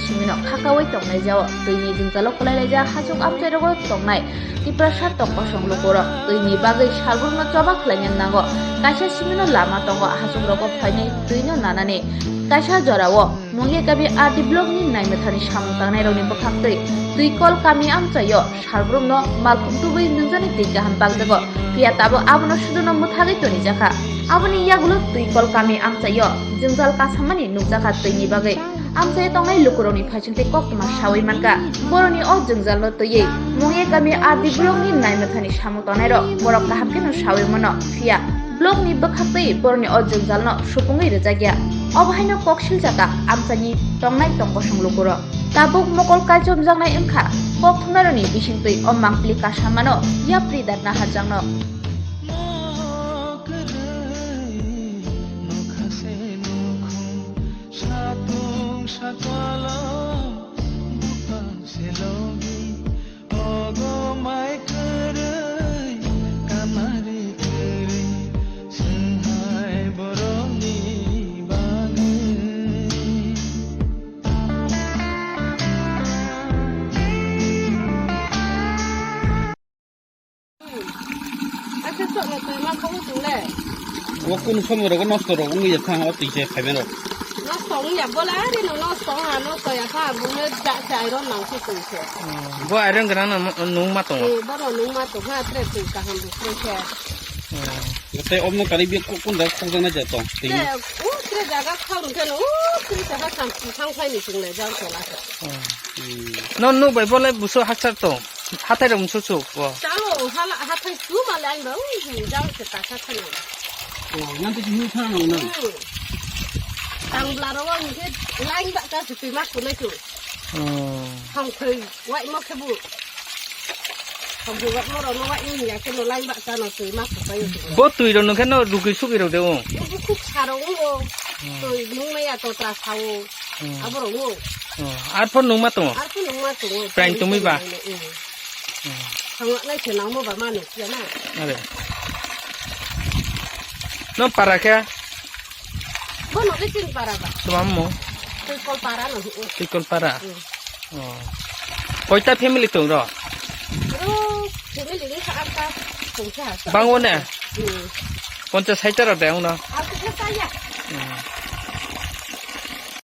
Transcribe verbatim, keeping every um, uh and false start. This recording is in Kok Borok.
Simino khakaui tongnai jao, twini jwngjalo kwlailaijak hachuk amchairogo tongnai Tiprasa tongkosong lukurok twini bagwi salbrumno choba khlaina nango. Kaisa simino lama tongo hachukrogo phainai twino nanani. Kaisa jorao Mungia kami R D blockni naimwthani samung tangnairokni bwkhaktwi Twikol kami amchaio salbrumno malkhung tubui nwngjani twi kaham pagjago, phiya tabuk abono suduno mwthagwi tonijakha. Aboni yagulo Twikol kami amchaio jwngjal kasamani nukjakha twini bagwi. Amchaio tongnai lukurokni phaisingtwi koktwma saui mankha. Borokni o jwngjalno twiwi Mungia kami R D blockni naimwthani samung tangnairok borok kaham kheno saui mano, phiya blockni bwkhaktwi borokni o jwngjalno supungwi rwjakya. Obo haino kok siljakha amchaini tongnai tongkosong lukurok. Tabuk mokol kaichomjaknai wngkha, kok thumnairokni bisingtwi o mangpili kasamano yapri da naharjakno. Satung sakalo bupang selogi, ogo mai kwrwi, kamari kwrwi, swnghai borokni bagwi. Ake sok no twi ma kho tong le. O kun somoi rogo nosto rok wngwi ya thang o twi se phaiben rok. Nosto wngya bola ari no nosto wngya nosto ya kha bumle ja se iron nang se twi se. Bo iron gana no nung ma tongo. Eh, bono nung ma tong ha tre twi kaham bu tre se. Tei obno kari bi kun da khok jana ja tong. Twi. Tre u tre jaga khau rung khe no u tre jaga sam thang phai ni sing le jang tola se. No nuk bai bolai buso hakchar tong. Hathai rok musu chuk bo. Chalo hala hathai tu ma le ang ba u jang se ta kha thang. O, yang tu sini thang na. Tang bla ro ang ke lain ba ka se twi ma ku nai tu. Hang thai wai ma khe bu. Hang thai wai ma ro no wai ni ya khe no lain ba ka no twi ma ku pa yo. Bo twi ro no khe no rugui sugui ro de o. Bu khuk sa ro o. Twi nung ma ya to tra sa o. Abo ro o. Ar pho nung ma tongo. Ar pho nung ma tongo. Prank tumi ba. Thangna nai se nangmo ba mano siya na. Are. No para khe? Bono le chin para ba. Tumam mo? Tei kol para no. Tei kol para. Oh. Koita family tong ro? Ro family ni sa atta tong sa. Bang o ne? Poncha saita ro de uno. Ar ko saya.